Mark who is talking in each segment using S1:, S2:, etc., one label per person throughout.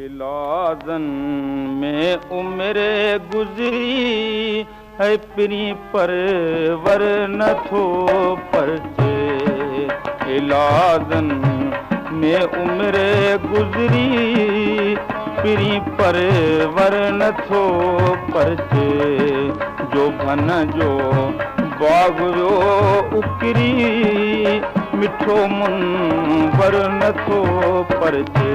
S1: ايلازن ۾ عمر گذري ۽ پرين پر ور نٿو پرچي. ايلازن ۾ عمر گذري پرين پر ور نٿو پرچي. جو ڀن جو باغ ويو اڪري مٺو منور نٿو پرچي.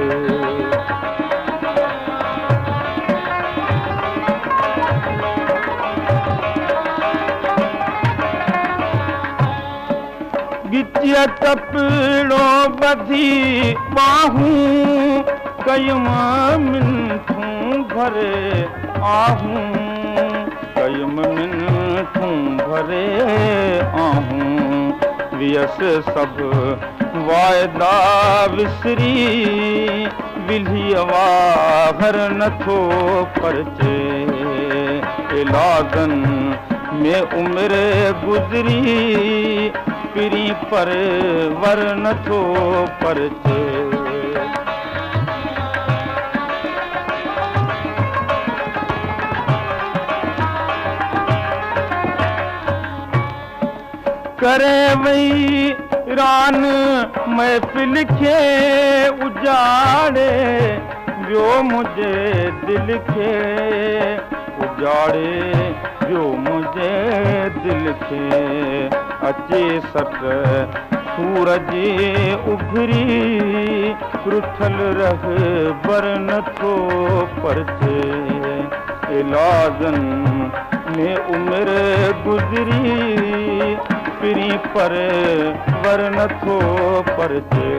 S1: ڳچيءَ ڪپڙو ٻڌي ٻانهون ڪيم منٿون ڀري آهون، ڪيم منٿون ڀري آهون. ويس سڀ واعدا وسري ولهيءَ واهر نٿو پرچي. ايلازن ۾ عمر گذري پرين پر ور نٿو پرچي. ڪري وئي ران محفل کي اجاڙي ويو منهنجي دل کي، اجاڙي ويو منهنجي دل کي. اچي سٽ سورج اڀري رٺل رهبر نٿو پرچي. ايلازن ۾ عمر گذري پرين پر ور نٿو پرچي.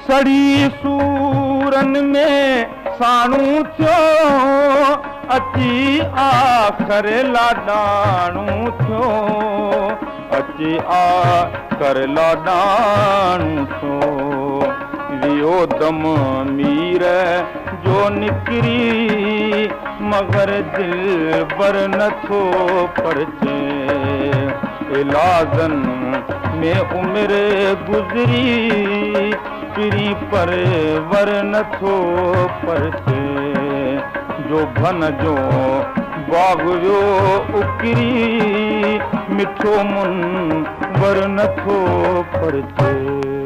S1: سڙي سورن ۾ ساڻو ٿيو اچي آخر لاڏاڻو ٿيو، اچي آخر لاڏاڻو ٿيو. ويو دم مير جو نڪري مگر دلبر نٿو پرچي. ايلازن ۾ عمر گذري پرين پر ور نٿو پرچي. جو ڀن جو باغ ويو اڪري مٺو منور نٿو پرچي.